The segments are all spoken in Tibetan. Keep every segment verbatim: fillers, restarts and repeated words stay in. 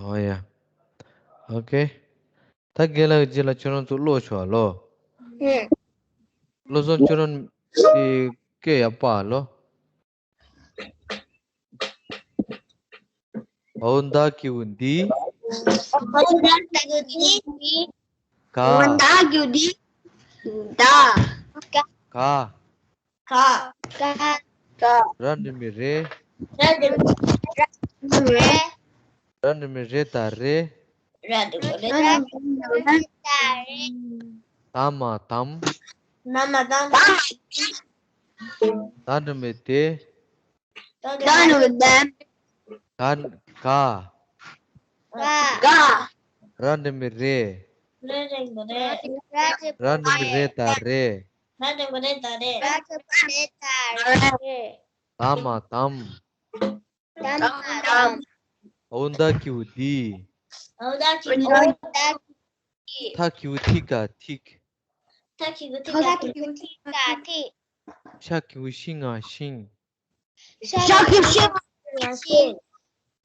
ཨོ་ཡ། ཨོ་ཀེ། ད་རྒན་ལགས་རྗེས་ལ་ཁྱོད་རང་ཚོ་ཀློག་ཆོག་ལོ། ཧུམ། བློ་བཟང་ཁྱོད་རང་དེ་སྐད་ཡར་སྤར་ལོ། འོ་མདའ་གི་གུ་འདི། འོ་མདའ་གི་གུ་འདི། ག་འོ་མདའ་གི་གུ་འདི། མདའ། ག་ག་ག་ག་ར་འགྲེང་བུ་རེ། ར་འགྲེང་བུ་རེ། ར་འགྲེང་བུ་རེ་དང་རེ། ར་འགྲེང་བུ་རེ་དང་རེ། ད་མ་དམ། ད་མ་དམ། ད་འགྲེང་བུ་དེ། ད་འགྲེང་བུ་དེ། ག་ག་ག་ར་འགྲེང་བུ་རེ། ར་འགྲེང་བུ་རེ། ར་འགྲེང་བུ་རེ་དང་རེ། ར་འགྲེང་བུ་རེ་དང་རེ། ར་འགྲེང་བུ་རེ་དང་རེ། ད་མ་དམ། ད་མ་དམ། འོ་མདའ་གི་གུ་འདི། འོ་མདའ་གི་གུ་འདི། ཐ་གི་གུ་ཐི་ག་ཐིག་ཐ་གི་གུ་ཐི་ག་ཐིག་ཐ་གི་གུ་ཐི་ག་ཐིག་ཤ་གི་གུ་ཤི་ང་ཤིང་། ཤ་གི་གུ་ཤི་ང་ཤིང་།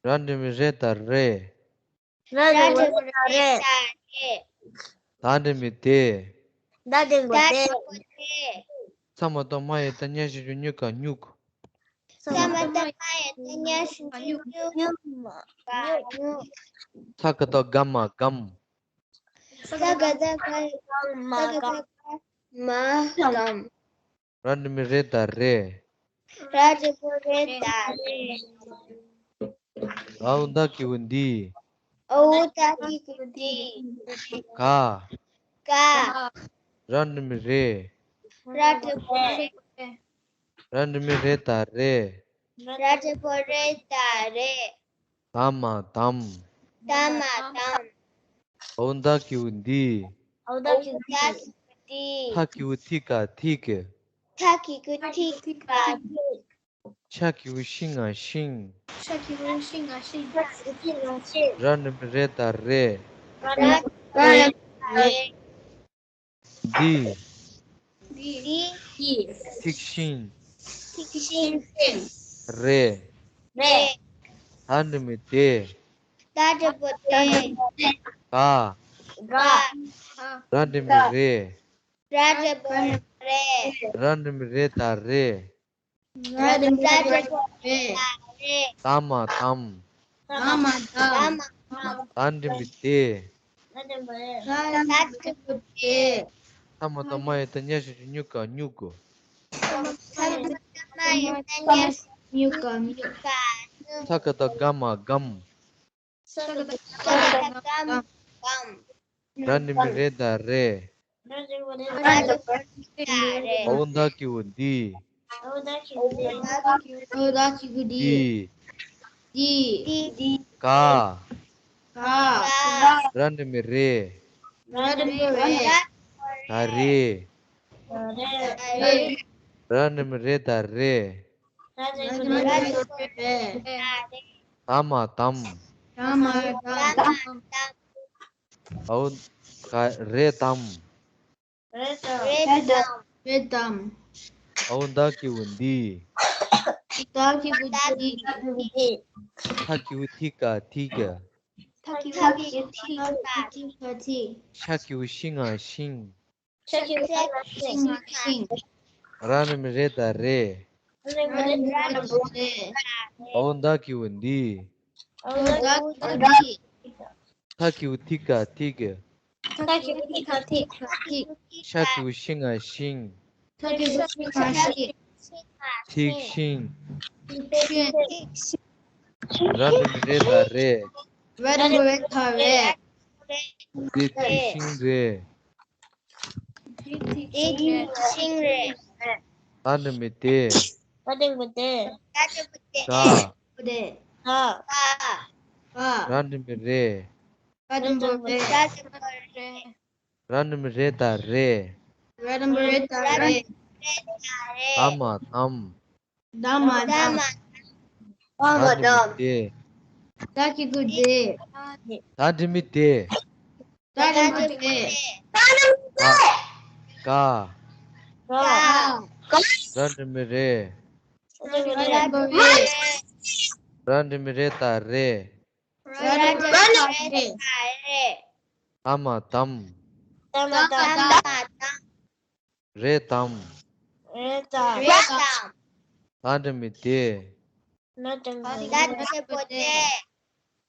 ར་འགྲེང་བུ་རེ་དང་རེ། ར་འགྲེང་བུ་རེ་དང་རེ། ད་འགྲེང་བུ་དེ། ད་འགྲེང་བུ་དེ། ཚ་མ་དང་མ་ཡ་བཏགས་མྱ་ཞབས་ཀྱུ་མྱུ་ག་མྱུག་ཚ་མ་དང་མ་ཡ་བཏགས་མྱ་ཞབས་ཀྱུ་མྱུ་ག་མྱུག་ཚ་ག་བཏགས་ག་མ་སྒམ། ཚ་ག་བཏགས་ག་མ་སྒམ། ར་འགྲེང་བུ་རེ་དང་རེ། ར་འགྲེང་བུ་རེ་དང་རེ། འོ་མདའ་གི་གུ་འདི། འོ་མདའ་གི་གུ་འདི། ག་ག་ར་འགྲེང་བུ་རེ། ར་འགྲེང་བུ་རེ། ར་འགྲེང་བུ་རེ་དང་རེ། ར་འགྲེང་བུ་རེ་དང་རེ། ད་མ་དམ། ད་མ་དམ། འོ་མདའ་གི་གུ་འདི། འོ་མདའ་གི་གུ་འདི། ཐ་གི་གུ་ཐི་ག་ཐིག་ཐ་གི་གུ་ཐི་ག་ཐིག་ཤ་གི་གུ་ཤི་ང་ཤིང་། ཤ་གི་གུ་ཤི་ང་ཤིང་། ར་འགྲེང་བུ་རེ་དང་རེ། ར་འགྲེང་བུ་རེ་དང་རེ། འདི། འདི། ཐིག་ཤིང་། ཐིག་ཤིང་། རེད། རེད། ད་འགྲེང་བུ་དེ། ད་འགྲེང་བུ་དེ། ག་ག་ར་འགྲེང་བུ་རེ། ར་འགྲེང་བུ་རེ། ར་འགྲེང་བུ་རེ་དང་རེ། ར་འགྲེང་བུ་རེ་དང་རེ། ད་མ་དམ། ད་མ་དམ། ད་འགྲེང་བུ་དེ། ད་འགྲེང་བུ་དེ། ཚ་མ་བཏགས་མ་ཡ་བཏགས་མྱ་ཞབས་ཀྱུ་མྱུ་ག་མྱུག་ཚ་མ་བཏགས་མ་ཡ་བཏགས་མྱ་ཞབས་ཀྱུ་མྱུ་ག་མྱུག་ཚ་ག་བཏགས་ག་མ་སྒམ། ཚ་ག་བཏགས་ག་མ་སྒམ། ར་འགྲེང་བུ་རེ་དང་རེ། ར་འགྲེང་བུ་རེ་དང་རེ། འོ་མདའ་གི་གུ་འདི། འོ་མདའ་གི་གུ་འདི། འོ་མདའ་གི་གུ་འདི། འདི། འདི། ག་ག་ར་འགྲེང་བུ་རེ། ར་འགྲེང་བུ་རེ། ད་རེ། ར་འགྲེང་བུ་རེ་དང་རེ། ར་འགྲེང་བུ་རེ་དང་རེ། ད་མ་དམ། ད་མ་དམ། འོ་ག་རེ་དམ། རེ་དམ། རེ་དམ། འོ་མདའ་གི་གུ་འདི། མདའ་གི་གུ་འདི། ཐ་གི་གུ་ཐི་ག་ཐིག་ཐ་གི་གུ་ཐི་ག་ཐིག་ཤ་གི་གུ་ཤི་ང་ཤིང་། ཤ་གི་གུ་ཤི་ང་ཤིང་། ར་འགྲེང་བུ་རེ་དང་རེ། ར་འགྲེང་བུ་རེ་དང་རེ། འོ་མདའ་གི་གུ་འདི། འོ་མདའ་གི་གུ་འདི། ཐ་གི་གུ་ཐི་ག་ཐིག་ཐ་གི་གུ་ཐི་ག་ཐིག་ཤ་གི་གུ་ཤི་ང་ཤིང་། ཤ་གི་གུ་ཤི་ང་ཤིང་། ཐིག་ཤིང་། ཐིག་ཤིང་། ར་འགྲེང་བུ་རེ་དང་རེ། ར་འགྲེང་བུ་རེ་དང་རེ། འདི་ཐིག་ཤིང་རེད། འདི་ཐིག་ཤིང་རེད། ད་འགྲེང་བུ་དེ། ད་འགྲེང་བུ་དེ། ད་འགྲེང་བུ་དེ། ག་ག་ག་ར་འགྲེང་བུ་རེ། ར་འགྲེང་བུ་རེ། ར་འགྲེང་བུ་རེ་དང་རེ། ར་འགྲེང་བུ་རེ་དང་རེ། ད་མ་དམ། ད་མ་དམ། ད་མ་དམ། ད་འགྲེང་བུ་དེ། ད་གི་གུ་དེ། ད་འགྲེང་བུ་དེ། ད་འགྲེང་བུ་དེ། ག་ག་ག་ར་འགྲེང་བུ་རེ། ར་འགྲེང་བུ་རེ། ར་འགྲེང་བུ་རེ་དང་རེ། ར་འགྲེང་བུ་རེ་ རེད་ད་རེད། ད་མ་དམ། ད་མ་དམ། རེད་དམ། རེད་དམ། རེད་དམ། ད་འགྲེང་བུ་དེ། ད་འགྲེང་བུ་དེ།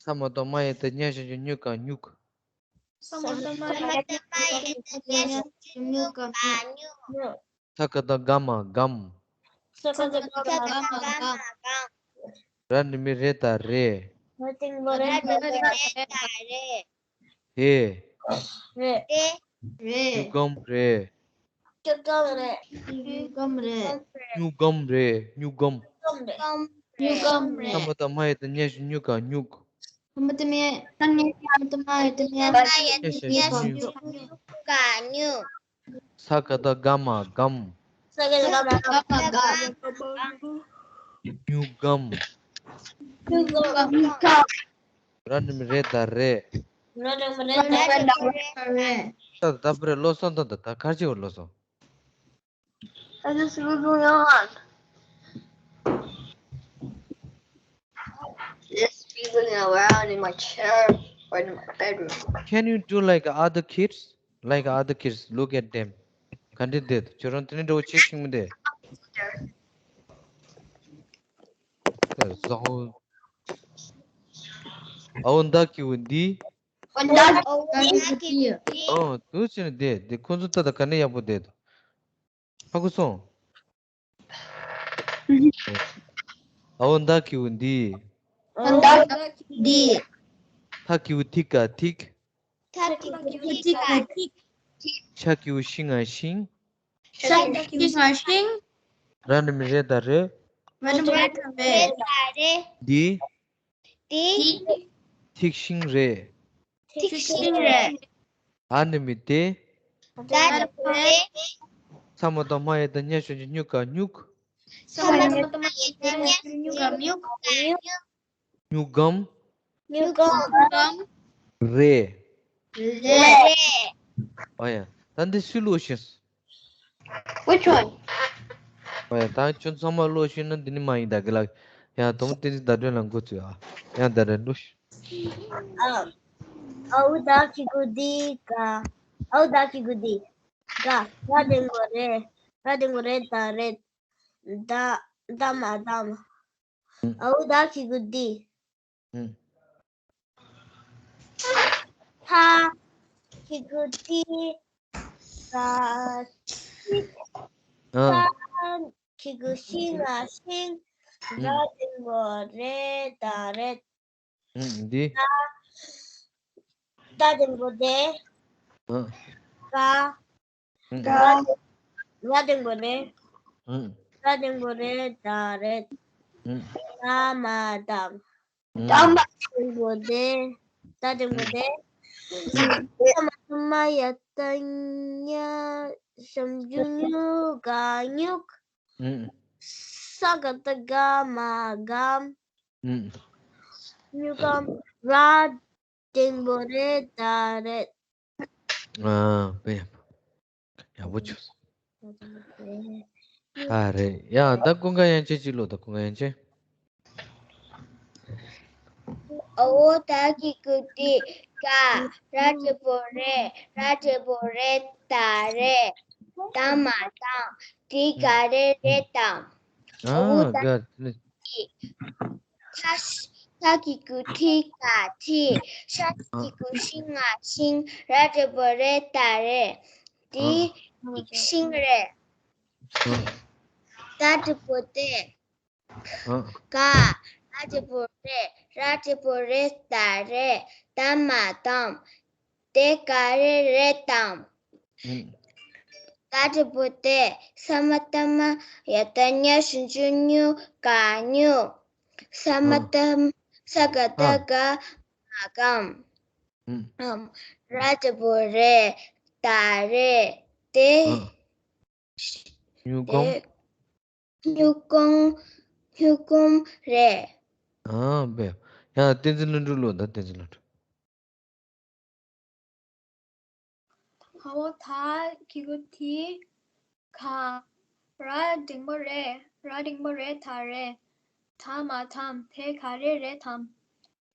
ས་མ་གཏོགས་མ་ཡ་བཏགས་སྙ་ཞབས་ཀྱུ་སྙུ་ག་སྙུག་ས་མ་གཏོགས་མ་ཡ་བཏགས་སྙ་ཞབས་ཀྱུ་སྙུ་ག་སྙུག་ས་ཀ་བཏགས་སྒ་མ་སྒམ། ས་ཀ་བཏགས་སྒ་མ་སྒམ། ར་འགྲེང་བུ་རེད་ད་རེད། ར་འགྲེང་བུ་རེད་ད་རེད། དེ། རེད། རེད། སྙུ་གམ་རེད། སྙུ་གམ་རེད། སྙུ་གམ་རེད། སྙུ་གམ་རེད། སྙུ་གམ། སྙུ་གམ་རེད། ས་མ་གཏོགས་མ་ཡ་བཏགས་སྙ་ཞབས་ཀྱུ་སྙུ་ག་སྙུག་ས་མ་གཏོགས་མ་ཡ་བཏགས་སྙ་ཞབས་ཀྱུ་སྙུ་ག་སྙུག་སྙུ་གམ། ས་ཀ་བཏགས་སྒ་མ་སྒམ། ས་ཀ་བཏགས་སྒ་མ་སྒམ། སྙུ་གམ། སྙུ་གམ། ར་འགྲེང་བུ་རེད་ད་རེད། ར་འགྲེང་བུ་རེད་ད་རེད། ད་ད་པ་རེད་བློ་སོང་ད་ད་ད་གར་ཅི་བ་བློ་སོང་། I just wiggling around. Just wiggling around in my chair or in my bedroom. Can you do like other kids? Like other kids, look at them. ག་འདྲ་བསྡད་འདུག་ཁྱོད་རང་དེ་ནས་འདྲ་བོ་ཅིག་ཤེས་མི་འདུག་ཨ་འོ་ད་ཀྱི་འོ་འདི། ཨོ་འདུག་ཅེ་ན་དེ་དེ་ཁོ་ཚོ་ད་ལྟ་ག་ནས་ཡག་པོ་བསྡད་འདུག་ཧ་གོ་སོང་། ཨོ་ད་ཀྱི་འོ་འདི། ཨོ་ད་ཀྱི་འོ་འདི། ཐ་ཀྱི་འོ་ཐིག་ག་ཐིག་ཐ་ཀྱི་འོ་ཐིག་ག་ཐིག་ཤ་ཀྱི་འོ་ཤི་ང་ཤིང་། ཤ་ཀྱི་འོ་ཤི་ང་ཤིང་། ར་འགྲེང་བུ་རེད་ད་རེད། ར་འགྲེང་བུ་རེད་ད་རེད། འདི། འདི། ཐིག་ཤིང་རེད། ཐིག་ཤིང་རེད། ད་འགྲེང་བུ་དེ། ད་འགྲེང་བུ་དེ། ས་མ་གཏོགས་མ་ཡ་བཏགས་སྙ་ཞབས་ཀྱུ་སྙུ་ག་སྙུག་ས་མ་གཏོགས་མ་ཡ་བཏགས་སྙ་ཞབས་ཀྱུ་སྙུ་ག་སྙུག་སྙུ་གམ། སྙུ་གམ། རེད། རེད། ཨ་ཡ། ད་འདི་སུས་ཀློག་ཤེས། Which one? ཨ་ཡ། ད་ཁྱོད་ཚང་མ་ཀློག་ཤེས་ན་འདི་ནི་མ་ཡིན་ད་གི་ལགས། ཡ་དོམ་དེ་ནི་བརྡ་སྤྲོད་ལ་འགོ་ཚུགས་ཨ། ཡ་ད་རེད་ཀློག་ཤེས། ཨ། ཨའུ་ད་གི་གུ་དི་ག་ཨའུ་ད་གི་གུ་དི་ག་ར་འགྲེང་བུ་རེད། ར་འགྲེང་བུ་རེད་ད་རེད། ད་ད་མ་དམ། ཨའུ་ད་གི་གུ་དི། ཐ་གི་གུ་ཐི། ག་ཐིག་ཨ། ཐ་གི་གུ་ཤི་ང་ཤིང་། ར་འགྲེང་བུ་རེད་ད་རེད། འདི། ད་འགྲེང་བུ་དེ། ཨ། ག་ཨ། ར་འགྲེང་བུ་རེད། ཨ། ར་འགྲེང་བུ་རེད་ད་རེད། ཨ། ད་མ་དམ། ཨ། ད་འགྲེང་བུ་དེ། ད་འགྲེང་བུ་དེ། ས་མ་གཏོགས་མ་ཡ་བཏགས་སྙ་ཞབས་ཀྱུ་སྙུ་ག་སྙུག་ཨ། ས་ག་བཏགས་སྒ་མ་སྒམ། ཨ། སྙུ་གམ། ར་འགྲེང་བུ་རེད་ད་རེད། ཨ། དཔེ་ཡག་པོ། ཡག་པོ་བྱུང་སོང་། ཨ་རེད། ཡ་ད་ཀུན་དགའ་དབྱངས་ཅན་གཅིག་ཀློག་ད་ཀུན་དགའ་དབྱངས་ཅན། ཨའོ་ད་གི་གུ་དི་ག་ར་འགྲེང་བུ་རེད། ར་འགྲེང་བུ་རེད་ད་རེད། ད་མ་དམ། དི་ག་རེ་རེད་དམ། ཨ་ཨའོ་ད་ག་གི་གུ་དི་ཐ་ཐ་གི་གུ་ཐི་ག་ཐི། ཤ་གི་གུ་ཤི་ང་ཤིང་། ར་འགྲེང་བུ་རེད་ད་རེད། དི་ཤིང་རེད། ད་འགྲེང་བུ་དེ། ག་ར་འགྲེང་བུ་རེད། ར་འགྲེང་བུ་རེད་ད་རེད། ད་མ་དམ། དེ་ག་རེ་རེད་དམ། ད་འགྲེང་བུ་དེ། ས་མ་བཏགས་མ་ཡ་བཏགས་སྙ་ཞབས་ཀྱུ་སྙུ་ག་སྙུག་ས་མ་བཏགས་ས་ག་བཏགས་སྒ་མ་སྒམ། ར་འགྲེང་བུ་རེད་ད་རེད། དེ། སྙུ་གོང་། སྙུ་གོང་། སྙུ་གོང་རེད། ཨ་བས། ཡང་བསྟན་འཛིན་ལྷུན་གྲུབ་ཀློག་ད་བསྟན་འཛིན་ལྷུན་གྲུབ། ཧ་བོ་ཐ་གི་གུ་ཐི་ག་ར་འགྲེང་བུ་རེད། ར་འགྲེང་བུ་རེད་ད་རེད། ད་མ་དམ། དེ་ག་རེ་རེད་དམ།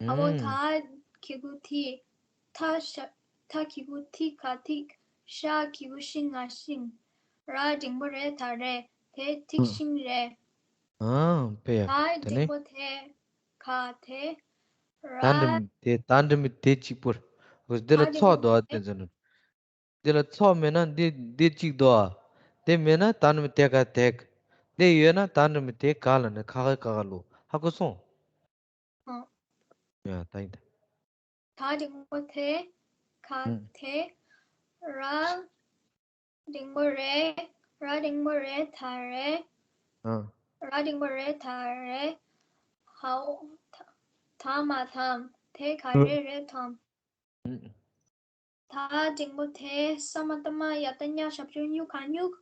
ཧ་བོ་ཐ་ གི་གུ་ཐི། ཐ་ཤ། ཐ་གི་གུ་ཐི་ག་ཐིག་ཤ་གི་གུ་ཤི་ང་ཤིང་། ར་འགྲེང་བུ་རེ་ད་རེད། དེ་ཐིག་ཤིང་རེད། ཨ་དཔེ་ཡག་ད་དེ་ནི་འགྲེང་བུ་དེ་ག་དེ། ར། ད་འགྲེང་དེ་ད་འགྲེང་བུ་དེ་གཅིག་པུར། འོ་དེ་ལ་ད་འགྲེང་ཚོགས་བུ་འདུག་ཨ་དེ། དེ་ཚོ་ནི། འདི་ལ་ཚོགས་མེད་ན་འདི་འདི་གཅིག་འདུག་ཨ། དེ་མེད་ན་ད་འགྲེང་བུ་དེ་ག་དེག་དེ་ཡོད་ན་ད་འགྲེང་བུ་དེ་ག་ལ་ནི་ཁ་ཁ་ཁ་ཁ་ལུ་ཧ་གོ་སོང་། ཨ། ཡ་ད་ཡིན་ད། ད་འགྲེང་བུ་དེ་ག་ཨུ། དེ། ར་འགྲེང་བུ་རེ། ར་འགྲེང་བུ་རེ་ད་རེ། ཨ། ར་འགྲེང་བུ་རེ་ད་རེ། ཧའོ། ད་ད་མ་དམ། དེ་ག་ཨུ། རེ་རེད་དམ། ཨུ། ད་འགྲེང་བུ་དེ་ས་མ་བཏགས་མ་ཡ་བཏགས་ཡ་ཞབས་ཀྱུ་སྨྱུ་ག་སྨྱུག་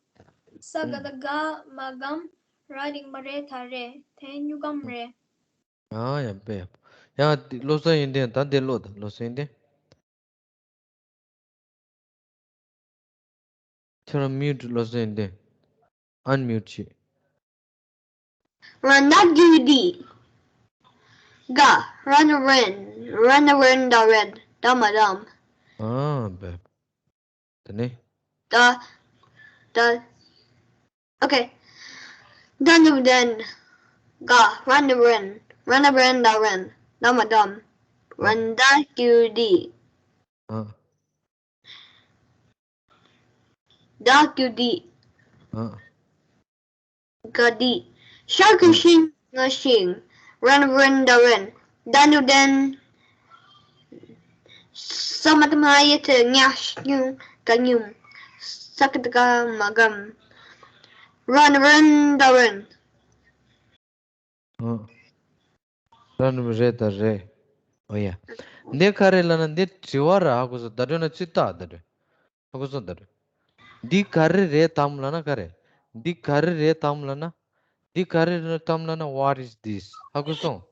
ས་ག་བཏགས་སྒ་མ་སྒམ། ར་འགྲེང་བུ་རེ་ད་རེད། དེ་སྨྱུག་སྒམ་རེད། ཡང་ཡང་དཔེ་ཡག་པོ། ཡང་དེ་བློ་བཟང་ཡོན་ཏན། ད་དེ་ཀློག་དང་བློ་བཟང་ཡོན་ཏན། ཁྱོད་རང་མིའུ་ཊི་བློ་བཟང་ཡོན་ཏན། ཨན་མིའུ་ཊི་བྱེད། Run, not Judy. Go, run, run, run, run, the red, the madam. ཨ་བེབ། དེ་ནས། The, the, okay. Done, then. Go, run, run, run, run, the red, the madam. Run, the Judy. ཨ། ད་ཀྱུ་དི། ཨ། ག་དི། ཤ་གི་ཤིང་ང་ཤིང་། རན་རན་ད་རན། ད་ནུ་དན། ས་མ་བཏགས་མ་ཡ་བཏགས་སྨྱུ་ག་སྨྱུམ། ས་ག་བཏགས་སྒ་མ་སྒམ། རན་རན་ད་རན། ཨ། རན་རན་རེད་ད་རེད། ཨོ་ཡ། འདི་ག་རེ་ལབ་ན་འདི་དྲི་བ་ར། ཧ་གོ་སོང་། བརྡ་སྤྲོད་ན་ཚིག་ཐག་བརྡ་སྤྲོད། ཧ་གོ་སོང་། བརྡ་སྤྲོད། འདི་ག་རེ་རེད་དམ་ལབ་ན་ག་རེ། འདི་ག་རེ་རེད་དམ་ལབ་ན། འདི་ག་རེ་རེད་དམ་ལབ་ན། What is this? ཧ་གོ་སོང་།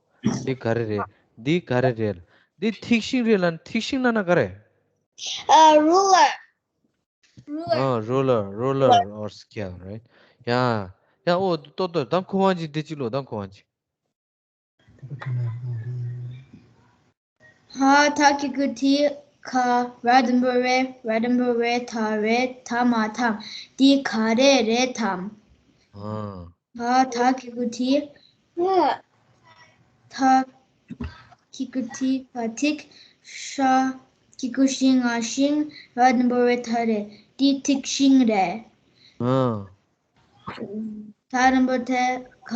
འདི་ག་རེ་རེད། འདི་ག་རེ་རེད། འདི་ཐིག་ཤིང་རེད་ལབ་ན། ཐིག་ཤིང་ལབ་ན་ག་རེ། ཨ། རུ་ལར། Ruler. ཨ། རུ་ལར། རུ་ལར་or scale, right? ཡ། ཡ། ཨོ། ཏོ་ཏོ། ད་ཁོ་བ་ཅིག་འདི་ཅིག་ལོ། ད་ཁོ་བ་ཅིག་ཧ། ཐ་གི་གུ་ཐི་ག། ར་འགྲེང་བུ་རེ། ར་འགྲེང་བུ་རེ་ད་རེད། ད་མ་དམ། འདི་ག་རེ་རེད་དམ། ཨ། ཧ། ཐ་གི་གུ་ཐི། ཐ་གི་གུ་ཐི་ག་ཐིག་ཤ་གི་གུ་ཤིང་ང་ཤིང་། ར་འགྲེང་བུ་རེ་ད་རེད། འདི་ཐིག་ཤིང་རེད། ཨ། ད་འགྲེང་བུ་དེ་ག།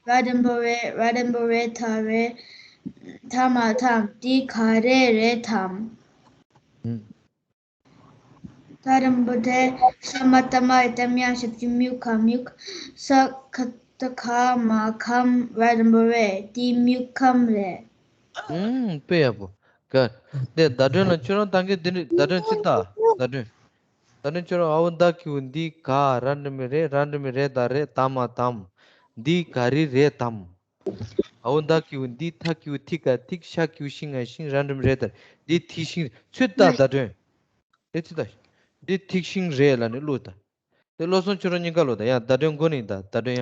ར་འགྲེང་བུ་རེ། ར་འགྲེང་བུ་རེ་ད་རེད། ད་མ་དམ། འདི་ག་རེ་རེད་དམ། ཨུ། ད་འགྲེང་བུ་དེ་ས་མ་བཏགས་མ་ཡ་བཏགས་སྨྱ་ཞབས་ཀྱུ་སྨྱུ་ག་སྨྱུག་ས་ག་བཏགས་སྒ་མ་སྒམ། ར་འགྲེང་བུ་རེ། འདི་སྨྱུག་སྒམ་རེད། ཨུམ། དཔེ་ཡག་པོ། ག། དེ་བརྡ་སྤྲོད་ལ་ཁྱོད་རང་ད་གིན་དེ་འདྲ་བརྡ་སྤྲོད་ཅི་ལྟ། བརྡ་སྤྲོད། ད་ནི་ཁྱོད་རང་ཨའུ་ད་གི་གུ་འདི་ག། ར་འགྲེང་བུ་རེ། ར་འགྲེང་བུ་རེ་ད་རེད། ད་མ་དམ། འདི་ག་རེ་རེད་དམ། ཨའུ་ད་གི་གུ་འདི། ཐ་གི་གུ་ཐི་ག་ཐིག་ཤ་གི་གུ་ཤིང་ང་ཤིང་། ར་འགྲེང་བུ་རེ་ད། འདི་ཐིག་ཤིང་། ཚུར་ལྟ་བརྡ་སྤྲོད། དེ་ཚུར་ལྟ། འདི་ཐིག་ཤིང་རེད་ལབ་ནས་ཀློག་ད། དེ་བློ་བཟང་ཁྱོད་རང་གཉིས་ཀ་ཀློག་ད། ཡ། བརྡ་སྤྲོད་མགོ་ནས་ད། བརྡ་སྤྲོད་ཡ།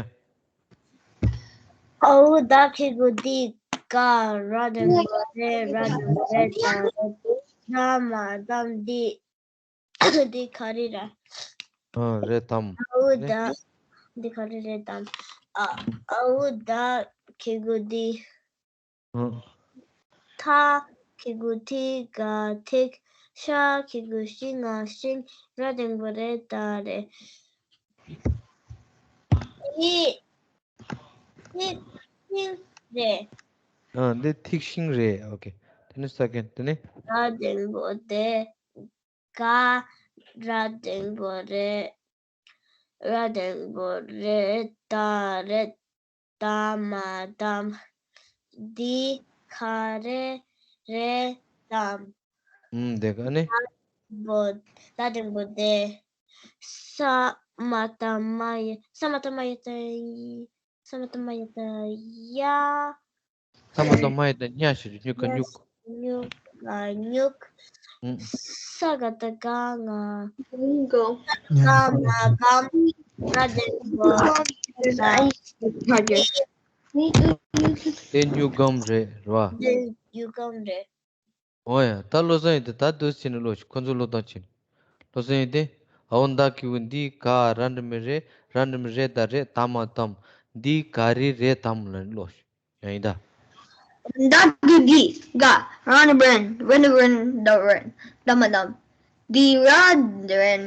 ཨའུ་ད་གི་གུ་འདི་ག། ར་འགྲེང་བུ་རེ། ར་འགྲེང་བུ་རེ་ད་རེད། ད་མ་དམ། འདི་འདི་ག་རེ་རེད། ཨ། རེད་དམ། ཨའུ་ད། འདི་ག་རེ་རེད་དམ། ཨ། ཨའུ་ད་གི་གུ་འདི། ཨ། ཐ་གི་གུ་ཐི་ག་ཐིག་ཤ་གི་གུ་ཤིང་ང་ཤིང་། ར་འགྲེང་བུ་རེ་ད་རེད། འདི་ཐིག་ཤིང་རེད། ཨ། འདི་ཐིག་ཤིང་རེད། ཨོ་ཁེ། དེ་ནི་ས་ཀན། དེ་ནི། ར་འགྲེང་བུ་དེ། ག། ར་འགྲེང་བུ་རེ། ར་འགྲེང་བུ་རེ་ད་རེད། ད་མ་དམ། འདི་ག་རེ་རེད་དམ། ཨུམ། དེ་ག་ནི། ད་འགྲེང་བུ། ད་འགྲེང་བུ་དེ། ས་མ་བཏགས་མ་ཡ། ས་མ་བཏགས་མ་ཡ་བཏགས་ཡ། ས་མ་བཏགས་མ་ཡ་བཏགས་ཡ། ས་མ་བཏགས་མ་ཡ་བཏགས་སྨྱ་ཞབས་ཀྱུ་སྨྱུ་ག་སྨྱུག་སྨྱུ་ག་སྨྱུག་ཨུ། ས་ག་བཏགས་སྒ་སྔ། སྒ་མ་སྒམ། ར་འགྲེང་བུ་རེ་ད། དེ་སྨྱུག་སྒམ་རེད། རེད་བ། དེ་སྨྱུག་སྒམ་རེད། འོ་ཡ། ད་བློ་བཟང་ཡོད་དེ་ད་དུས་ཕྱིན་ནས་ཀློག་ཤིག་ཁོ་ཚོ་ཀློག་སྟངས་ཕྱིན། བློ་བཟང་ཡོད་དེ། ཨའོ་མདའ་གི་བུ་འདི་ག་ར་འགྲེང་བུ་རེད། ར་འགྲེང་བུ་རེད་ད་རེད། ད་མ་དམ། འདི་ག་རི་རེད་དམ་ལ་ནི་ཀློག་ཤིག་ཡང་ཡིན་ད། མདའ་གི་འདི་ག་ར་འགྲེང་བུ་རན། ར་འགྲེང་བུ་རན་ད་རན། ད་མ་དམ། འདི་ར་འགྲེང་བུ་རན།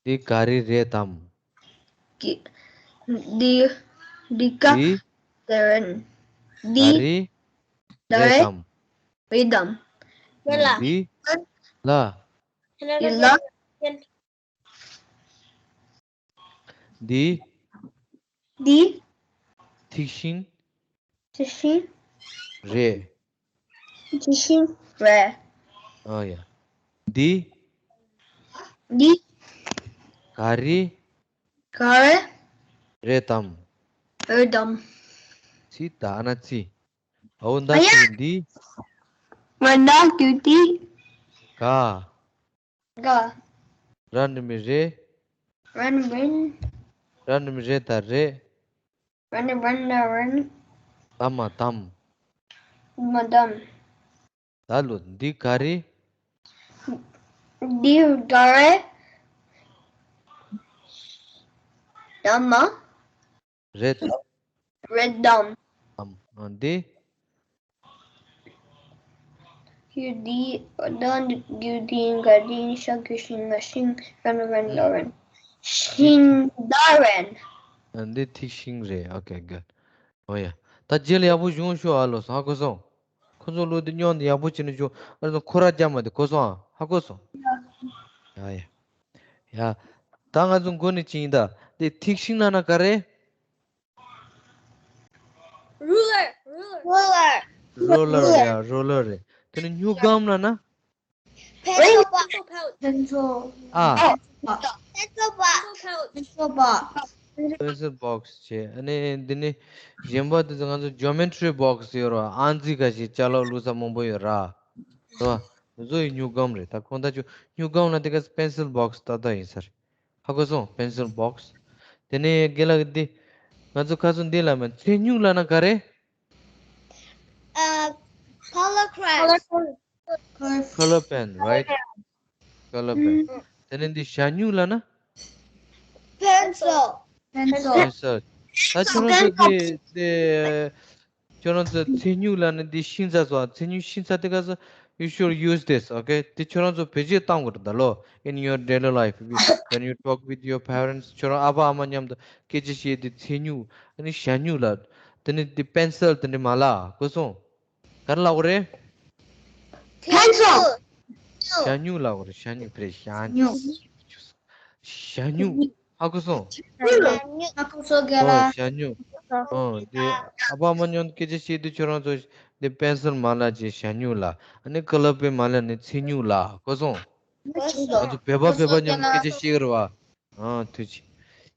འདི་ག་རི་རེད་དམ། གི་འདི་འདི་ག་འདི་དེ་རེད། ག་འདི་རི་དེ་རེད་རེད་དམ། རེད་དམ། ཡ་ལ། འདི་ལ། ཡ་ལ། འདི་འདི་ཐིག་ཤིང་ཇི་བཞིན། རེད། ཇི་བཞིན་རེད། ཨ་ཡ། འདི། འདི། ག་རི། ག་རི། རེད་དམ། རེད་དམ། ཚི་ད་ཨ་ན་ཚི། ཨའོ་མདའ་ཨ་ཡ། གི་འདི། མདའ་གི་འདི། ག་ག་ར་འགྲེང་བུ་རེད། ར་འགྲེང་བུ་རན། ར་འགྲེང་བུ་རེད་ད་རེད། ར་འགྲེང་བུ་རན་ད་རན། ད་མ་དམ། མ་དམ། ད་ལོ་འདི་ག་རི། འདི་ག་རི། ད་མ། རེད། རེད་དམ། དམ། ཨ་འདི། ཡུ་དི་ཨོ་དོན་ཡུ་དི་ག་དི་ཤ་གུ་ཤིང་ང་ཤིང་རན་རན་ལོ་རན། ཤིང་ད་རན། ཨ་འདི་ཐིག་ཤིང་རེད། ཨོ་ཀེ་གུཌ། ཨོ་ཡ། ད་རྗེས་ལ་ཡག་པོ་གཞུང་ཤོག་ཨ་ལོ་སོང་ཧ་གོ་སོང་། ཁོ་ཚོ་ལོ་དེ་སྙོན་དེ་ཡག་པོ་བྱས་ནས་ཤོག་ཨ་ལོ་སོང་ཁོ་ར་རྒྱ་མ་དེ་གོ་སོང་ཨ་ཧ་གོ་སོང་། ཡ་ཡ། ཡ། ད་ང་ཚོ་མགོ་ནས་ཅི་ཡིན་ད། དེ་ཐིག་ཤིང་ལབ་ན་ག་རེ། Ruler. Ruler. Ruler. Ruler རེད་ཡ། Ruler རེད། དེ་ནི་སྨྱུག་སྒམ་ལབ་ན། Pencil box. Pencil. ཨ། Pencil box. Pencil box. Pencil box. Pencil box བྱས། ཨ་ནི་འདི་ནི་གཞན་པ་དེ་ཚོ་ང་ཚོ་geometry box ཡོད་ར། ཨང་རྩིས་ཁ་ཤས་ཅ་ལག་བླུགས་ས་མང་པོ་ཡོད་ར། རེད་བ། དེ་ཚོ་ཡི་སྨྱུག་སྒམ་རེད། ད་ཁོང་ད་ཆུ་སྨྱུག་སྒམ་ལབ་དེ་ག་pencil box ཏག་ཏག་ཡིན་ས་རེད། ཧ་གོ་སོང་pencil box། དེ་ནས་རྒན་ལགས་འདི། ང་ཚོ་ཁ་སང་འདི་ལབ་མེད། ཚེ་སྨྱུག་ལབ་ན་ག་རེ། ཨ། Color crayon. Color pen, right? Color pen. དེ་ནས་འདི་ཞ་སྨྱུག་ལབ་ན། Pencil. Pencil. Pencil. ད་ཁྱོད་རང་ཚོ་དེ་དེ། ཁྱོད་རང་ཚོ་ཚེ་སྨྱུག་ལབ་ན་འདི་ཤིང་ཚ་སོ། ཚེ་སྨྱུག་ཤིང་ཚ་དེ་ག་ས། You should use this, okay? དེ་ཁྱོད་རང་ཚོ་བེད་སྤྱོད་གཏང་དགོས་རེད་ད་ལོ། In your daily life, when you talk with your parents, ཁྱོད་རང་ཨ་ཕ་ཨ་མ་མཉམ་དུ་སྐད་ཆ་བཤད་དུས་ཚེ་སྨྱུག་ཨ་ནི་ཞ་སྨྱུག་ལབ། དེ་ནི་འདི་pencil དེ་འདྲ་མ་ལབ་གོ་སོང་། ག་རེ་ལབ་དགོས་རེད། Pencil. ཞ་སྨྱུག་ལབ་དགོས་རེད། ཞ་སྨྱུག་དེ་རེད། ཞ་སྨྱུག་ཞ་སྨྱུག་ཧ་གོ་སོང་། ཧ་གོ་སོང་། ཨོ་རྒན་ལགས། ཞ་སྨྱུག་ཨོ་དེ་ཨ་ཕ་མ་མཉམ་དུ་སྐད་ཆ་བཤད་དུས་ཁྱོད་རང་ཚོ་དེ་pencil མ་ལབ་ཅིག་ཞ་སྨྱུག་ལབ། ཨ་ནི་color pen མ་ལབ་ནི་ཚེ་སྨྱུག་ལབ་གོ་སོང་། ང་ཚོ་བོད་པ་བོད་པ་མཉམ་དུ་སྐད་ཆ་བཤད་ཀྱི་རེད་བ། ཨང་ཐུགས་རྗེ་ཆེ།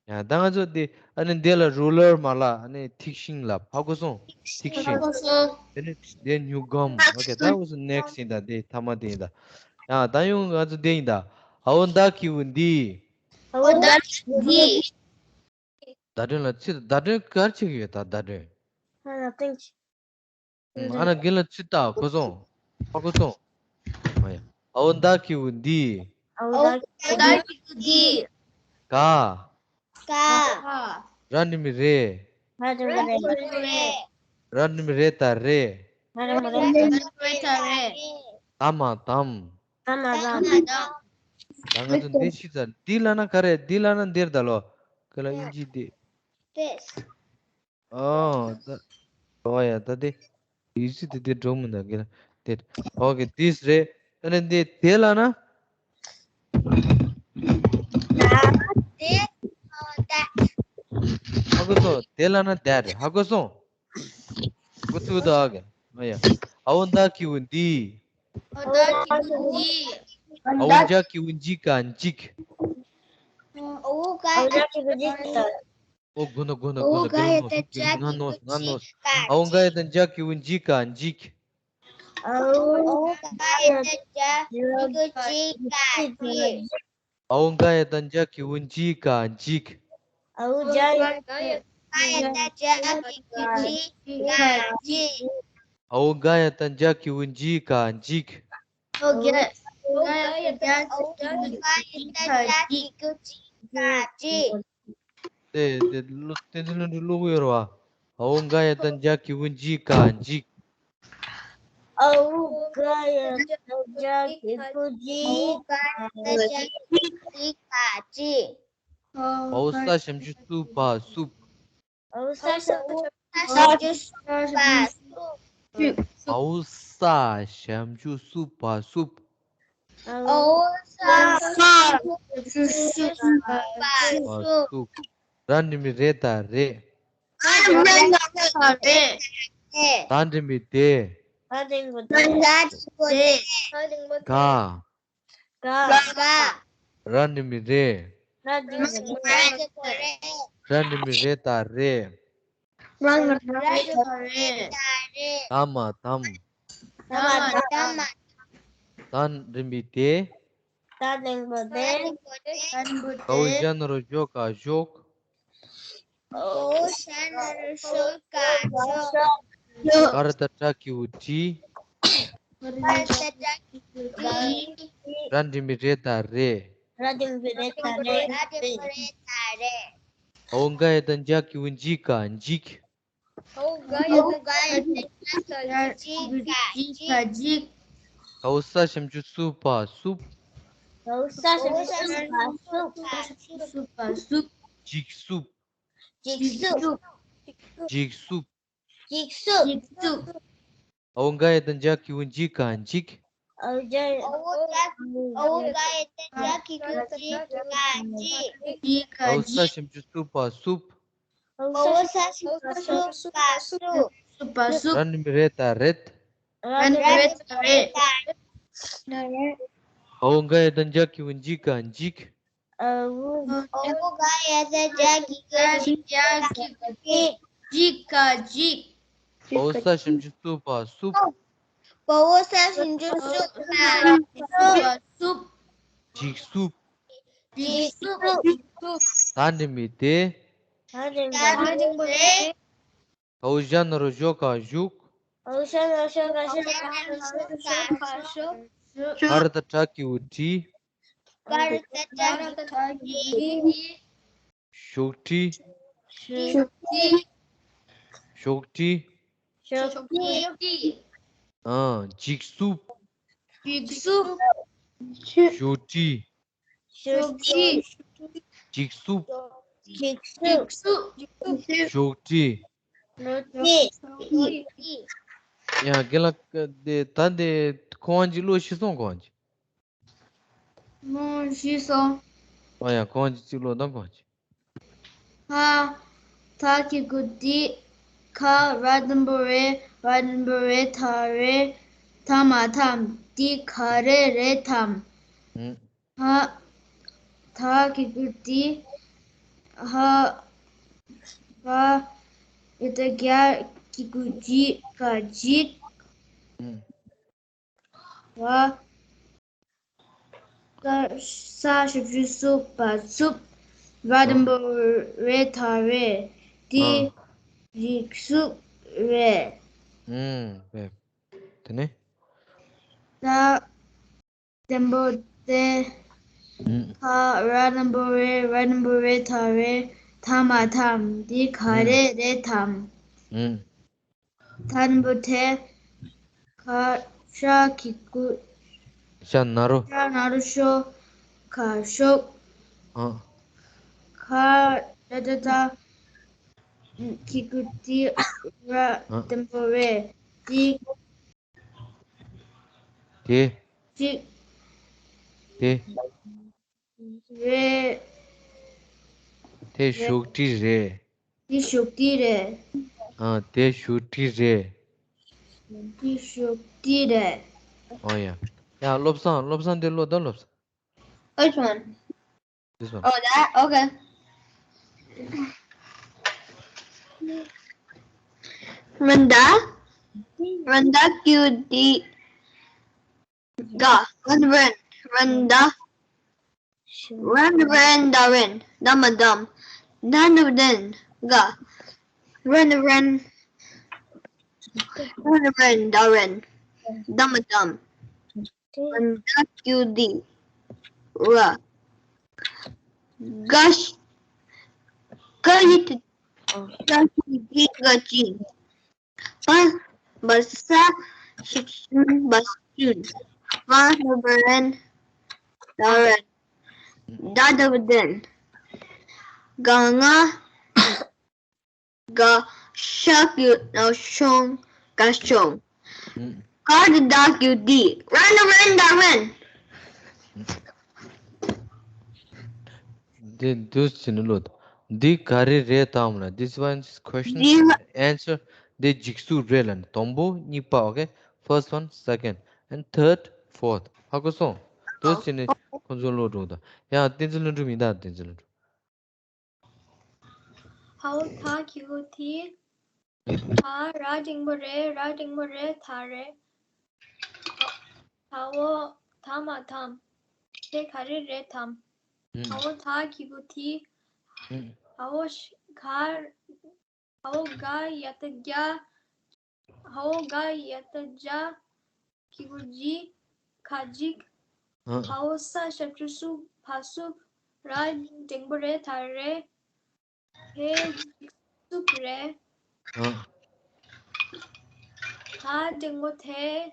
ཡང་ད་ང་ཚོ་འདི་ཨ་ནི་འདི་ལ་ruler མ་ལབ། ཨ་ནི་ཐིག་ཤིང་ལབ། ཧ་གོ་སོང་། ཐིག་ཤིང་། དེ་ནི་འདི་སྨྱུག་སྒམ། ཨོ་ཀེ། ད་འུ་ཚོ་next ཡིན་ད། འདི་མཐའ་མ་འདི་ཡིན་ད། ཡང་ད་ཡང་ང་ཚོ་འདི་ཡིན་ད། ཨའོ་མདའ་གི་བུ་འདི། ཨའོ་མདའ་གི་བུ་འདི། བརྡ་དོན་ལ་ཚིག་བརྡ་དོན་ག་རེ་བྱེད་ཀྱི་ཡོད་ད་བརྡ་དོན། Nothing. ཨ་ན་རྒན་ལགས་ཚིག་ལྟ་གོ་སོང་། ཧ་གོ་སོང་། ཨ་ཡ། ཨའོ་མདའ་གི་བུ་འདི། ཨའོ་མདའ་གི་བུ་འདི། ག་ག་ར་འགྲེང་བུ་རེད། ར་འགྲེང་བུ་རེད། ར་འགྲེང་བུ་རེད་ད་རེད། ར་འགྲེང་བུ་རེད་ད་རེད། ད་མ་དམ། ད་མ་དམ། ད་ང་ཚོ་འདི་ཤི་ཚར། འདི་ལབ་ན་ག་རེ། འདི་ལབ་ན་འདིར་ད་ལོ། ཁ་ལ་ཨིན་ཇི་འདི། ཨོ། ད། ཨོ་ཡ་ད་དེ། ཡུལ་སྲིད་དེ་དེ་འགྲོ་མི་འདུག་གི་ལ། དེ། ཨོ་ཀེ། this རེད། ཨ་ནི་འདི་དེ་ལབ་ན། ཧ་གོ་སོང་། དེ་ལབ་ན་that རེད། ཧ་གོ་སོང་། གོ་ཐུབ་ད་གི། ཨོ་ཡ། ཨའོ་མདའ་གི་བུ་འདི། ཨའོ་མདའ་གི་བུ་འདི། ཨའོ་མདའ་གི་བུ་འཇིག་ག་འཇིག་ཨའོ་མདའ་གི་བུ་འཇིག་ད། ཨོ་དགོངས་དག་དགོངས་དག་དགོངས་དག། དགེ་སློང་ནོར་སོང་། ང་ནོར་སོང་། ང་ནོར་སོང་། ཨའོ་མདའ་ཡ་དང་འཇའ་གི་བུ་འཇིག་ག་འཇིག་ཨའོ་མདའ་ཡ་དང་འཇའ་གི་བུ་འཇིག་ག་འཇིག་ཨའོ་མདའ་ཡ་དང་འཇའ་གི་བུ་འཇིག་ག་འཇིག་ཨའོ་མདའ་ཡ་དང་འཇའ་གི་བུ་འཇིག་ག་འཇིག་འའོ་ག་ཡ་བཏགས་འཇའ་གི་གུ་འཇི་ག་འཇིག། འའོ་ག་ཡ་བཏགས་འཇའ་གི་གུ་འཇི་ག་འཇིག། དེ་དེ་ལོ་བསྟན་འཛིན་ལྷུན་གྲུབ་ཀློག་གི་ཡོད་རེད་བ། འའོ་ག་ཡ་བཏགས་འཇའ་གི་གུ་འཇི་ག་འཇིག། འའོ་ག་ཡ་བཏགས་འཇའ་གི་གུ་འཇི་ག་འཇིག། འའོ་ས་ཞབས་ཀྱུ་སུ་བ་སུབ། འའོ་ས་ཞབས་ཀྱུ་སུ་བ་སུབ། འའོ་ས་ཞབས་ཀྱུ་སུ་བ་སུབ། འའོ་ས་ཞབས་ཀྱུ་སུ་བ་སུབ། ར་འགྲེང་བུ་རེ་ད་རེད། ར་འགྲེང་བུ་རེ་ད་རེད། ད་འགྲེང་བུ་དེ། ད་འགྲེང་བུ་དེ། ག་ག་ར་འགྲེང་བུ་རེ། ར་འགྲེང་བུ་རེ། ར་འགྲེང་བུ་རེ་ད་རེད། ར་འགྲེང་བུ་རེ་ད་རེད། ད་མ་དམ། ད་མ་དམ། ད་འགྲེང་བུ་དེ། ད་འགྲེང་བུ་དེ། གའོ་ཞ་ན་རོ་ཞོ་ག་ཞོག། གའོ་ཞ་ན་རོ་ཞོ་ག་ཞོག། ག་ར་བཏགས་གྲ་གི་གུ་གྲི། ག་ར་བཏགས་གྲ་གི་གུ་གྲི། ར་འགྲེང་བུ་རེ་ད་རེད། ར་འགྲེང་བུ་རེ་ད་རེད། ར་འགྲེང་བུ་རེ་ད་རེད། འའོ་ག་ཡ་བཏགས་འཇའ་གི་གུ་འཇི་ག་འཇིག། འའོ་ག་ཡ་བཏགས་འཇའ་གི་གུ་འཇི་ག་འཇིག། གའོ་ས་ཞབས་ཀྱུ་སུ་བ་སུབ། གའོ་ས་ཞབས་ཀྱུ་སུ་བ་སུབ། སུ་བ་སུབ། འཇིགས་སུབ། འཇིགས་སུབ། འཇིགས་སུབ། འཇིགས་སུབ། འཇིགས་སུབ། འཇིགས་སུབ། འའོ་ག་ཡ་བཏགས་འཇའ་གི་གུ་འཇི་ག་འཇིག། འའོ་ག་ཡ་འའོ་ག་ཡ་བཏགས་འཇའ་གི་གུ་འཇི་ག་འཇིག། འཇིག་ག་འཇིག། གའོ་ས་ཞབས་ཀྱུ་སུ་བ་སུབ། གའོ་ས་ཞབས་ཀྱུ་སུ་བ་སུབ། སུ་བ་སུབ། ར་འགྲེང་བུ་རེ་ད་རེད། ར་འགྲེང་བུ་རེ་ད་རེད། འའོ་ག་ཡ་བཏགས་འཇའ་གི་གུ་འཇི་ག་འཇིག། འའོ་ག་ཡ་བཏགས་འཇའ་གི་གུ་འཇིག། འཇའ་གི་གུ་འཇིག། འཇིག་ག་འཇིག། འའོ་ས་ཞབས་ཀྱུ་སུ་བ་སུབ། འའོ་ས་ཞབས་ཀྱུ་སུ་བ་སུབ། སུ་བ་སུབ། འཇིགས་སུབ། འཇིགས་སུབ། ད་འགྲེང་བུ་དེ། ད་འགྲེང་བུ་དེ། གའོ་ཞ་ན་རོ་ཞོ་ག་ཞོག། གའོ་ཞ་ན་རོ་ཞོ་ག་ཞོག། ག་ར་བཏགས་གྲ་གི་གུ་གྲི། ག་ར་བཏགས་གྲ་གི་གུ་གྲི། ཞོག་གྲི། ཞོག་གྲི། ཞོག་གྲི། ཞོག་གྲི། ཨ། འཇིགས་སུབ། འཇིགས་སུབ། ཞོག་གྲི། ཞོག་གྲི། འཇིགས་སུབ། འཇིགས་སུབ། ཞོག་གྲི། ཞོག་གྲི། ཡ་རྒན་ལགས། དེ་ད་འདི་ཁོང་གཅིག་ཀློག་ཤེས་སོང་། ཁོང་གཅིག་ཀློག་ཤེས་སོང་། ཨ་ཡ། ཁོང་གཅིག་ཀློག་དང་། ཁོང་གཅིག་ཧ། ད་གི་གུ་འདི། ག་ར་འགྲེང་བུ་རེ། ར་འགྲེང་བུ་རེ་ད་རེད། ད་མ་དམ། འདི་ག་རེ་རེད་དམ། ཧ། ད་གི་གུ་འདི། ཧ། ག་ཡ་བཏགས་གྱ་གི་གུ་གྱི་ག་འཇིག། བ། ས་ཞབས་ཀྱུ་སུ་བ་སུབ། ར་འགྲེང་བུ་རེ་ད་རེད། འདི་འཇིགས་སུབ་རེད། ཨུམ། དེ་ནས། ད་འགྲེང་བུ་དེ། ཨུམ། ག་ར་འགྲེང་བུ་རེ། ར་འགྲེང་བུ་རེ་ད་རེད། ད་མ་དམ། འདི་ག་རེ་རེད་དམ། ཨུམ། ད་འགྲེང་བུ་དེ། ག་ཤ་གི་གུ། ཤ་ན་རོ། ཤ་ན་རོ་ཤོ། ག་ཤོག། ཨ། ག་ར་བཏགས་གྲ་གི་གུ་གྲི། ར་འགྲེང་བུ་རེ། གྲི། དེ། གྲི། དེ། རེད། དེ་ཞོག་གྲི་རེད། དེ་ཞོག་གྲི་རེད། ཨ། དེ་ཞོག་གྲི་རེད། དེ་ཞོག་གྲི་རེད། ཨོ་ཡ། ཡ། བློ་བཟང་། བློ་བཟང་། དེ་ཀློག་དང་། བློ་བཟང་། Which one? This one. Oh, that? Okay. རན་ད། རན་ད་གི་གུ་འདི། ག་རན་རན། རན་ད། རན་རན་ད་རན། ད་མ་དམ། ད་འགྲེང་བུ་དན། ག་རན་རན། ད་རན་ད་རན། ད་མ་དམ། ད་ཀྱུ་དི། ར། ག་ཤ། ག་ཡི་ཏི། ག་ཤི་དི་ག་ཅི། པ། བ་ས། ཤ་ཤུན། བ་ཤུན། བ་ད་རན། ད་རན། ད་ད་བ་དན། ག་ང་། ག་ཤ་ཀྱུ་ན་ཤོང་། ག་ཤོང་། ཨུམ། ག་ད་ད་ཀྱུ་དི། རན་རན་ད་རན། འདི་འདུག་ཟིན་ལོ། འདི་ག་རེ་རེད་དམ་ལ། This one is question འདི་ལ། Answer. འདི་འཇིགས་སུ་རེད་ལ་ནི། དང་པོ་གཉིས་པ། Okay, first one, second, and third, fourth. ཧ་གོ་སོང་། འདུག་ཟིན་ནི་ཁོང་ཚོ་ལོ་འགྲོ་ད། ཡང་བསྟན་འཛིན་ལྷུན་གྲུབ་ཡིན་ད། བསྟན་འཛིན་ལྷུན་གྲུབ། ཧའོ་ད་གི་གུ་དི། ད་ར་འགྲེང་བུ་རེ། ར་འགྲེང་བུ་རེ་ད་རེ། ད་འོ་ད་མ་དམ། དེ་ག་རེ་རེད་དམ། ཨུམ། ཧའོ་ད་གི་གུ་དི། ཨུམ། ཧའོ་ཤ་ག། ཧའོ་ག་ཡ་ཏ་གྱ། ཧའོ་ག་ཡ་ཏ་གྱ། གི་གུ་ཇི། ག་ཇིག། ཨ། ཧའོ་ས་ཞབས་ཀྱུ་སུ། བ་སུབ། ར་འགྲེང་བུ་རེ་ད་རེ། དེ་འཇིགས་སུབ་རེད། ཨ། ད་འགྲེང་བུ་དེ།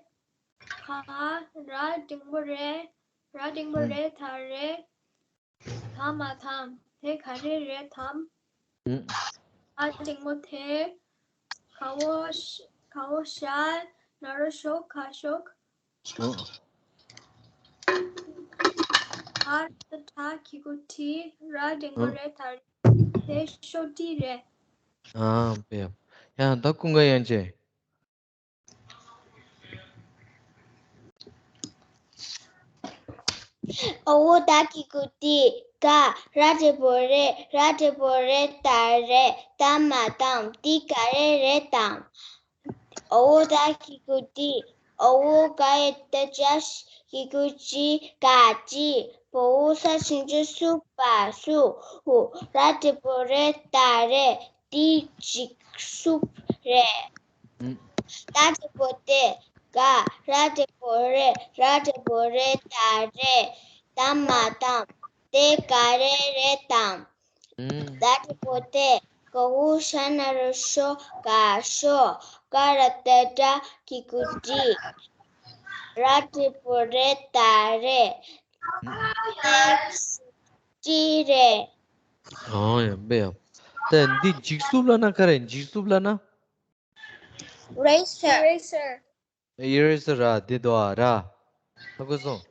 ག། ར་འགྲེང་བུ་རེ། ར་འགྲེང་བུ་ཨུམ། རེ་ད་རེ། ད་མ་དམ། དེ་ག་རེ་རེད་དམ། ཨུམ། ད་འགྲེང་བུ་དེ། ག་འོ་ཤ། ག་འོ་ཤ། ན་རོ་ཤོ། ག་ཤོག། ཨུམ། ད་ད་གི་གུ་དི། ར་འགྲེང་བུ་ཨུམ། རེ་ད་རེ། དེ་ཤོ་ཏི་རེད། ཨ་པེ། ཡང་ད་ཀུན་དགའ་དབྱངས་ཅན། ཨའོ་ད་གི་གུ་དི། ག། ར་འགྲེང་བུ་རེ། ར་འགྲེང་བུ་རེ་ད་རེ། ད་མ་དམ། དེ་ག་རེ་རེད་དམ། ཨའོ་ད་གི་གུ་དི། ཨའོ་ག་ཡ་ཏ་གྱ། གི་གུ་ཇི། ག་ཇི། བའོ་ས་ཞབས་ཀྱུ་སུ། བ་སུ། ར་འགྲེང་བུ་རེ་ད་རེ། དེ་འཇིགས་སུབ་རེད། ཨུམ། ད་འགྲེང་བུ་དེ། ག། ར་འགྲེང་བུ་རེ། ར་འགྲེང་བུ་རེ་ད་རེ། ད་མ་དམ། དེ་ག་རེ་རེད་དམ། ཨུམ། ད་འགྲེང་བུ་དེ། གའོ་ཤ་ན་རོ་ཤོ། ག་ཤོ། ག་ར་ཏ་གྲ། གི་གུ་གྲི། ར་འགྲེང་བུ་རེ་ད་རེ། ཨུམ། དེ་ཇི་རེད། ཨོ་ཡ་མེ་ཡ། ད་འདི་འཇིགས་སུབ་ལབ་ན་ག་རེ། འཇིགས་སུབ་ལབ་ན། Eraser. Eraser. Eraser ར། འདི་འདུག་ཨ་ར། ཧ་གོ་སོང་།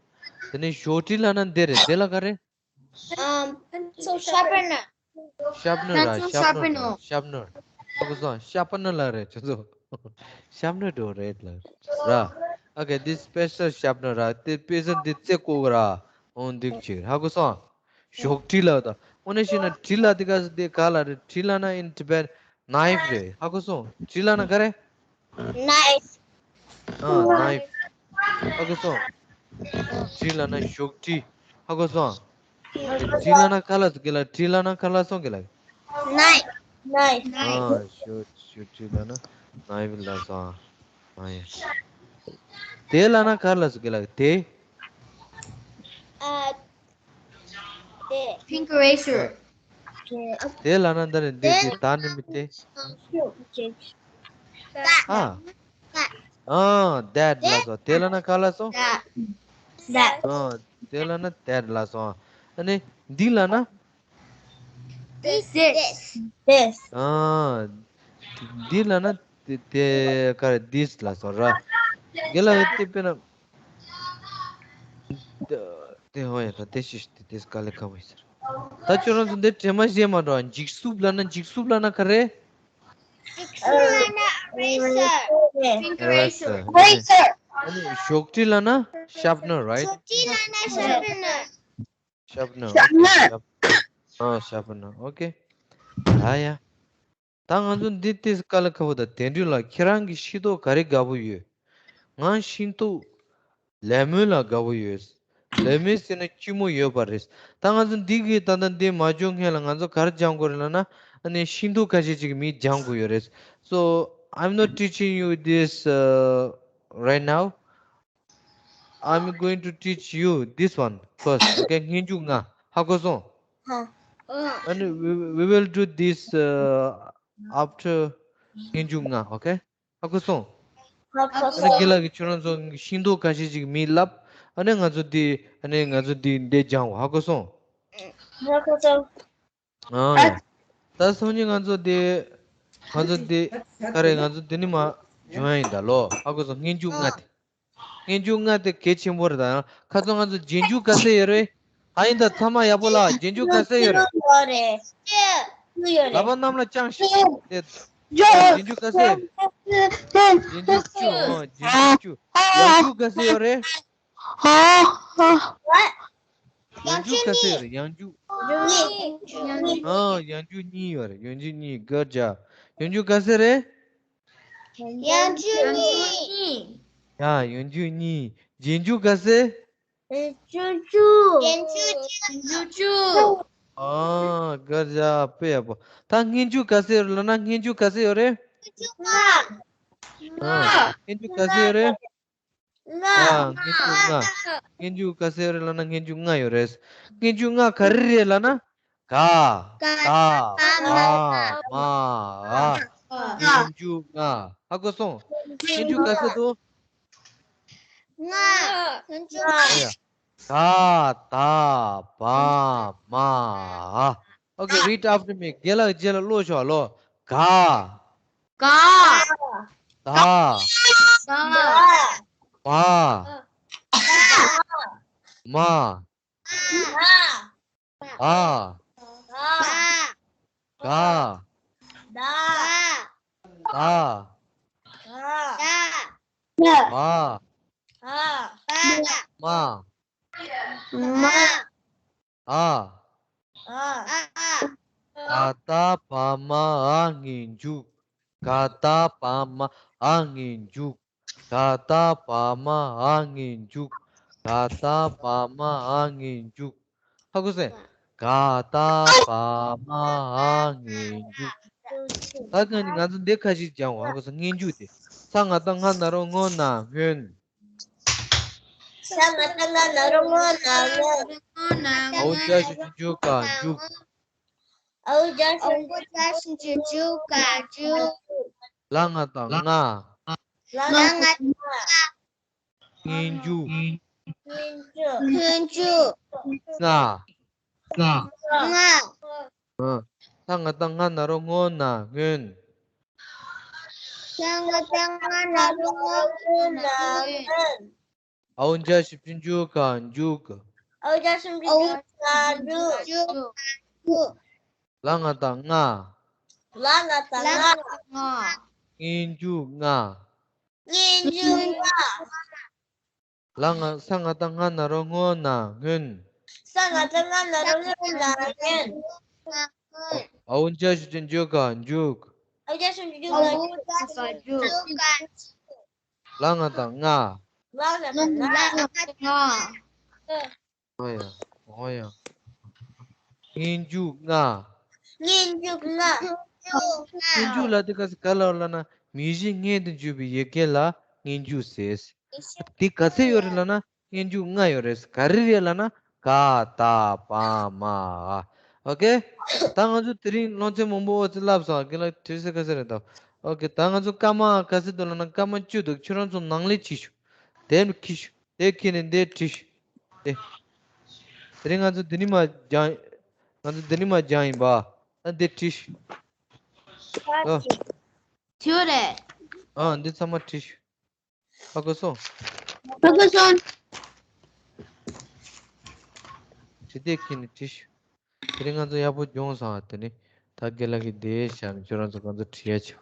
དེ་ནས་ཞོག་ཁྲི་ལབ་ན་འདི་རེད། འདི་ལ་ག་རེ། Um, pencil sharpener. Sharpener ར། Pencil sharpener. Sharpener. Sharpener. ཧ་གོ་སོང་། ཤར་པ་ནར་ལབ་རེད་ཁྱོད་ཚོ། ཤར་པ་ནར་འགྲོ་རེད་ལ་ར། Okay, this special sharpener ར། དེ་པེ་ས་འདི་རྩེ་བཀོག་ར། འོ་འདི་ཅིག་ཧ་གོ་སོང་། ཞོག་ཁྲི་ལབ་ད། དངོས་གནས་བཤད་ན་ཁྲི་ལབ་དེ་ག་ས་དེ་ག་ལ་རེད། ཁྲི་ལབ་ན་in Tibet knife རེད། ཧ་གོ་སོང་། ཁྲི་ལབ་ན་ག་རེ། Knife. ཨ། knife. ཧ་གོ་སོང་། ཁྲི་ལབ་ན་ཞོག་ཁྲི། ཧ་གོ་སོང་། ཁྲི་ལབ་ན་ག་ལ་སོང་གི་ལ། ཁྲི་ལབ་ན་ག་ལ་སོང་གི་ལ། Knife. Knife. ཨ། ཞོག་ཞོག་ཁྲི་ལབ་ན་knife ལབ་སོང་། ཨ་ཡ། དེ་ལབ་ན་ག་ལ་སོང་གི་ལ། དེ། ཨ། དེ། Pink eraser. དེ་ལབ་ན་ད་རེ་འདི་དེ་ད་ནི་མི་དེ། ཨ། ཨ། that ལབ་སོང་། དེ་ལབ་ན་ག་ལབ་སོང་། That. ཨ། དེ་ལབ་ན་that ལབ་སོང་། ཨ་ནི་འདི་ལབ་ན། This. This. ཨ། འདི་ལབ་ན་དེ་དེ་ག་རེ། this ལབ་སོང་ར། དགེ་ལ་བའི་དེ་དཔེར་ན། དེ་ཧོ་ཡ་ད་དེ་ཤི་ཤི་དེ་དེ་དཀའ་ལས་ཁག་པོ་ཡིན་ཟེར། ད་ཁྱོད་རང་ཚོ་འདི་དྲན་མ་ཤེས་མ་འགྲོ། འཇིགས་སུབ་ལབ་ན། འཇིགས་སུབ་ལབ་ན་ག་རེ། འཇིགས་སུབ་ལབ་ན་eraser. Pink eraser. Eraser. ཨ་ནི་ཞོག་ཁྲི་ལབ་ན་sharpener, right? ཞོག་ཁྲི་ལབ་ན་sharpener. Sharpener. Sharpener. Okay, sharp- ཨ། sharpener. Okay. ད་ཡ། ད་ང་ཚོ་འདི་ཏིས་དཀའ་ལས་ཁག་པོ་དང་དེ་འདྲ་ལ། ཁྱེད་རང་གི་ཤེས་རྟོགས་ག་རེ་དགའ་པོ་ཡོད། ང་ཤེས་རྟོགས་ལད་མོ་ལ་དགའ་པོ་ཡོད། ལད་མོ་ཟེར་ན་སྐྱིད་མོ་ཡོད་པ་རེད། ད་ང་ཚོ་འདི་གི་ད་ལྟ་འདི་མ་འཇོག་སྔོན་ལ་ང་ཚོ་ག་རེ་སྦྱང་དགོས་རེད་ལབ་ན། ཨ་ནི་ཤེས་རྟོགས་ཁ་ཤས་ཅིག་མི་སྦྱང་དགོས་ཡོད་རེད། So I'm not teaching you this uh, right now. I'm going to teach you this one first. Okay, སྙན་འཇུག་ལྔ། ཧ་གོ་སོང་། ཨ་ནི། we, we will do this uh, after སྙན་འཇུག་ལྔ། Okay, ཧ་གོ་སོང་། ཨ་ནི་རྒན་ལགས་ཀྱིས་ཁྱོད་རང་ཚོ་ཤེས་རྟོགས་ཁ་ཤས་ཅིག་མི་ལབ། ཨ་ནི་ང་ཚོ་འདི། ཨ་ནི་ང་ཚོ་འདི་འདི་སྦྱང་བ། ཧ་གོ་སོང་། ཨ་ཡ། ད་སང་ཉིན་ང་ཚོ་འདི། ང་ཚོ་འདི། ག་རེ། ང་ཚོ་འདི་ནི་མ་སྦྱང་ཡ་ཡིན་ད་ལོ། ཧ་གོ་སོང་། སྙན་འཇུག་ལྔ་དེ། སྙན་འཇུག་ལྔ་དེ་གལ་ཆེན་པོ་རེད། ད་ཡང་ཁ་ཚོ་ང་ཚོ་རྗེས་འཇུག་ག་ཚད་ཡོད་རེད། ཧ་ཡིན་ད། ཚང་མ་ཡག་པོ་ལ། རྗེས་འཇུག་ག་ཚད་ཡོད་རེད། ཡོད་རེད། ཡོད་རེད། ལག་པ་གནམ་ལ་བརྐྱངས་ཤིག་དེ། རྗེས་འཇུག་ག་ཚད། རྗེས་འཇུག་བཅུ། ཨོ། རྗེས་འཇུག་བཅུ། ཡང་འཇུག་ག་ཚད་ཡོད་རེད། ཡང་འཇུག་ག་ཚད་ཡོད་རེད། ཡང་འཇུག་ཨ། ཡང་འཇུག་གཉིས་ཡོད་རེད། ཡང་འཇུག་གཉིས། Good job། ཡང་འཇུག་ག་ཚད་རེད། ཡང་འཇུག་གཉིས། ཡ། ཡང་འཇུག་གཉིས། རྗེས་འཇུག་ག་ཚད། རྗེས་འཇུག་བཅུ། རྗེས་འཇུག་བཅུ། ཨ། Good job། དཔེ་ཡག་པོ། ད་སྔོན་འཇུག་ག་ཚད་ཡོད་རེད་ལབ་ན། སྔོན་འཇུག་ག་ཚད་ཡོད་རེད། ལྔ། ཨ། སྔོན་འཇུག་ག་ཚད་ཡོད་རེད། ལྔ། ལྔ། སྔོན་འཇུག་ལྔ། སྔོན་འཇུག་ག་ཚད་ཡོད་རེད་ལབ་ན། སྔོན་འཇུག་ལྔ་ཡོད་རེད། སྔོན་འཇུག་ལྔ་ག་རེ་རེད་ལབ་ན། ག་ད་བ་མ་འ། སྔོན་འཇུག་ལྔ། ཧ་གོ་སོང་། སྔོན་འཇུག་ག་ཚད་འདུག་ལྔ། སྔོན་འཇུག་ལྔ། ཨ་ཡ། ག་ད་བ་མ་འ། Okay, read after me. རྒན་ལགས་རྗེས་ལ་ཀློག་ཤོག་ལོ། ག་ག་ད་ད་བ་མ་འ། ག་ད་ད་བ་མ་འ། ག་ད་བ་མ་འ་སྔོན་འཇུག་ག་ད་བ་མ་འ་སྔོན་འཇུག་ག་ད་བ་མ་འ་སྔོན་འཇུག་ག་ད་བ་མ་འ་སྔོན་འཇུག་ཧ་གོ་སོང་། ག་ད་བ་མ་འ་སྔོན་འཇུག་ད་ག་ནི་ང་ཚོ་འདི་ཁ་ཅིག་སྦྱང་བ། ཧ་གོ་སོང་། སྔོན་འཇུག་དེ། ས་ང་བཏགས་སྔ་ན་རོ་སྔོ་ན་སྔོན། ས་ང་བཏགས་སྔ་ན་རོ་སྔོ་ན་སྔོན། འ་འོག་འཇའ་ཞབས་ཀྱུ་འཇུ་ག་འཇུག་འ་འོག་འཇའ་ཞབས་ཀྱུ་འཇུ་ག་འཇུག་ལ་ང་བཏགས་ལྔ། ལ་ང་བཏགས་ལྔ། སྔོན་འཇུག་སྔོན་འཇུག་ལྔ། ལྔ། ཨ། ས་ང་བཏགས་སྔ་ན་རོ་སྔོ་ན་སྔོན། ས་ང་བཏགས་སྔ་ན་རོ་སྔོ་ན་སྔོན། འ་འོག་འཇའ་ཞབས་ཀྱུ་འཇུ་ག་འཇུག་འ་འོག་འཇའ་ཞབས་ཀྱུ་འཇུ་ག་འཇུག་ལ་ང་བཏགས་ལྔ། ལ་ང་བཏགས་ལྔ། སྔོན་འཇུག་ལྔ། སྔོན་འཇུག་ལྔ། ལ་ང་ས་ང་བཏགས་སྔ་ན་རོ་སྔོ་ན་སྔོན། ས་ང་བཏགས་སྔ་ན་རོ་སྔོ་ན་སྔོན། འ་འོག་འཇའ་ཞབས་ཀྱུ་འཇུ་ག་འཇུག་འ་འོག་འཇའ་ཞབས་ཀྱུ་འཇུ་ག་འཇུག་ལ་ང་བཏགས་ལྔ། ལ་ང་བཏགས་ལྔ། ལ་ང་བཏགས་ལྔ། འོ་ཡ། འོ་ཡ། སྔོན་འཇུག་ལྔ། སྔོན་འཇུག་ལྔ། སྔོན་འཇུག་ལ་དེ་ག་ས་ག་ལ་ལབ་ན། མིང་གཞི་སྔོན་དུ་འཇུག་པའི་ཡི་གེ་ལ་སྔོན་འཇུག་ཟེར། དེ་ག་ཚད་ཡོད་རེད་ལབ་ན། སྔོན་འཇུག་ལྔ་ཡོད་རེད། ག་རེ་རེད་ལབ་ན། ག་ད་བ་མ་འ། ཨོ་ཀེ། ད་ང་ཚོ་དེ་རིང་སློབ་ཚན་མང་པོ་ཨོ་ཙི་བསླབས་སོང་། རྒན་ལགས་དུས་ཚོད་ག་ཚོད་རེད་ད། ཨོ་ཀེ། ད་ང་ཚོ་སྐར་མ་ག་ཚོད་འདུག་ལབ་ན། སྐར་མ་བཅུ་འདུག་ཁྱོད་རང་ཚོ་ནང་ལས་བྱེད་ཤོག་དེབ་འཁྱེར་ཤོག་དེབ་འཁྱེར་ནས་འདིར་བྲིས་ཤོག་དེ། དེ་རིང་ང་ཚོ་འདི་ནས་མར་སྦྱང་། ང་ཚོ་འདི་ནས་མར་སྦྱང་ཡིན་པ། ཨ། འདིར་བྲིས་ཤོག་ཨ། བྲིས་རེད། ཨ། འདི་ཚང་མ་བྲིས་ཤོག་ཧ་གོ་སོང་། ཧ་གོ་སོང་། བྲིས་དེབ་འཁྱེར་ནས་བྲིས་ཤོག་དེ་རིང་ང་ཚོ་ཡག་པོ་སྦྱངས་སོང་། ཨ། དེ་ནས་ད་རྒན་ལགས་ཀྱིས་འདི་བཞག་ནས་ཁྱོད་རང་ཚོ་གང་ཚོད་བྲིས་ཡ་བྱེད།